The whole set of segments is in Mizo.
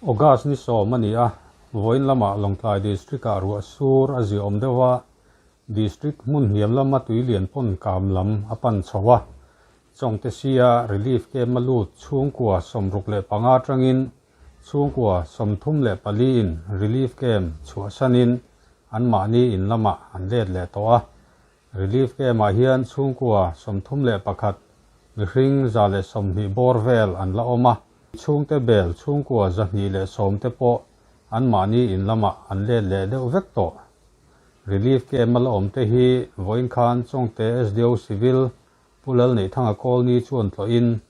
August ni sawm a ni a, vawiin lamah Lawngtlai District-ah ruah sur a ziaawm deuh a, District hmun hniam lama tui lian pawn kam lam a pan chho a. Chawngte sia Relief Camp a lut chhungkua 65 atangin chhungkua 34 in Relief Camp chhuahsanin anmahni in lamah an let leh tawh a. Relief Camp-ah hian chhungkua 31 mihring 120 bawr vel an la awm a. Chhungte bel chhungkua 210 te pawh anmahni in lamah an let leh deuh vek tawh. Relief Camp a la awm te hi vawiin khan Chawngte SDO Civil Pu Lalneihthanga Kawlni chuan tlawhin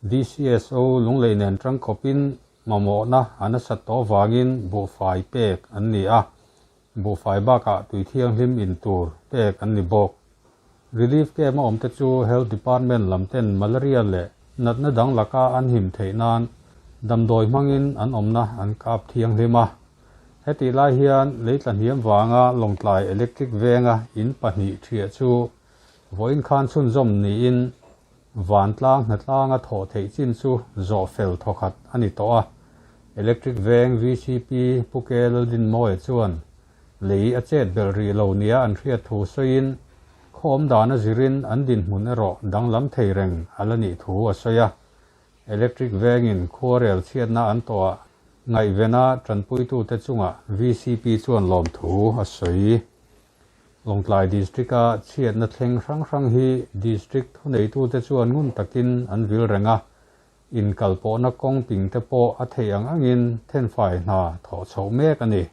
DCSO Lunglei nen tangkawpin mamawhna a nasat tawh avangin buhfai pek an ni a, buhfai bakah tui thianghlim in tur pek an ni bawk. Relief Camp a awm te chu Health Department lam ten malaria leh natna dang laka an him theih nan damdawi hmangin an awmna an kap thianghlim a. Hetih lai hian lei tla hniam vanga Lawngtlai Electric venga in pahnih thiah chu vawiin khan chhunzawm niin vantlang hnatlanga thawh theih chin chu zawh fel thawkhat a ni tawh a. Electric veng VCP Pu Ke Laldinmawia chuan lei a chet belh rih lo nia an hriat thu sawiin khawm dan a zirin an dinhmun erawh danglam thei reng a la nih thu a sawi a. Electric vengin khuarel chhiatna an tawhah ngaihvena tanpuitute chungah VCP chuan lawmthu a sawi. Lawngtlai District-a chhiatna thleng hrang hrang hi District thuneitute chuan ngun takin an vil reng a, inkalpawhna kawng ping te pawh a theih ang angin thenfai hna thawh chhoh mek a ni.